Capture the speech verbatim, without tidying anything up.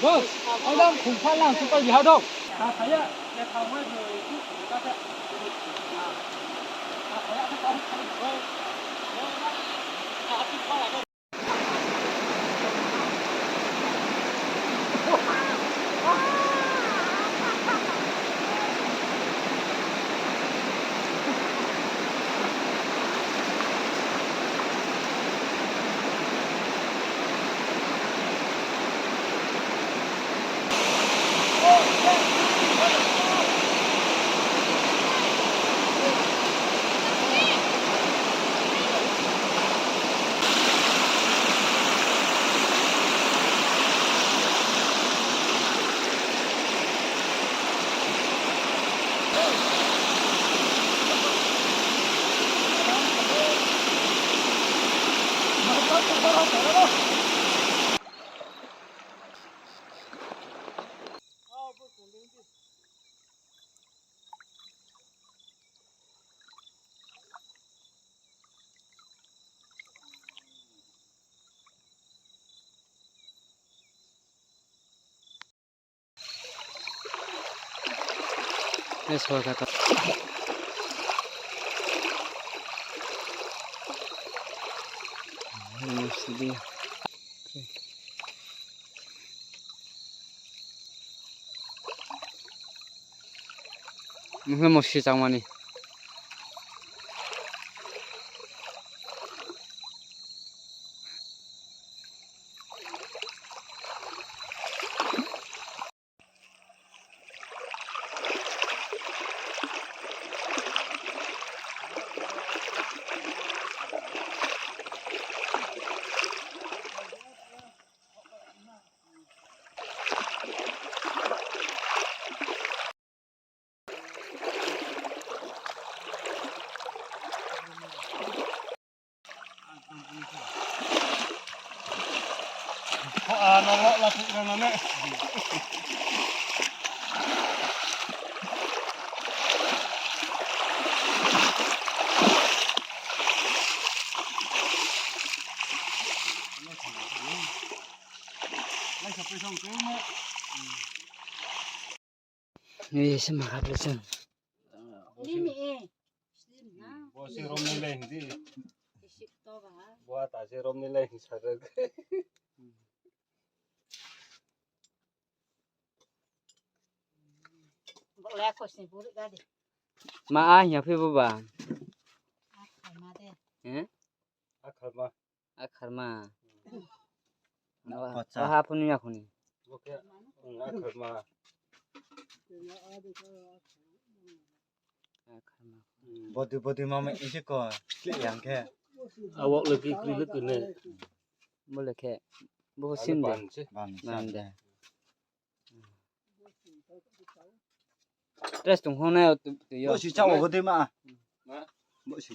Boss, ang dang khungpha lang super bihadok. Munghe mo si changmani. Ni se ma kap le chwng. Slim eh. Slim na. Bo se rom ni le hindi. Isip to ba. Bo ta se rom ni le hindi sarak. Bo le ko se buri ga de. Ma a hiya phi bo ba. A kha ma de. Eh? A kha ma. A kharma. Kocha. O ha phunu ya khuni. Bo khe, mm, a kharma. A kharma. Body, body mama isi ko, sli yang khe. Awak lagi kri lagi ne. Bo le khe. Bo sin de. Ban se. Ban de. Tres tung hong na tu, tu yo. Bo si cha wo de ma. Ma? Bo si.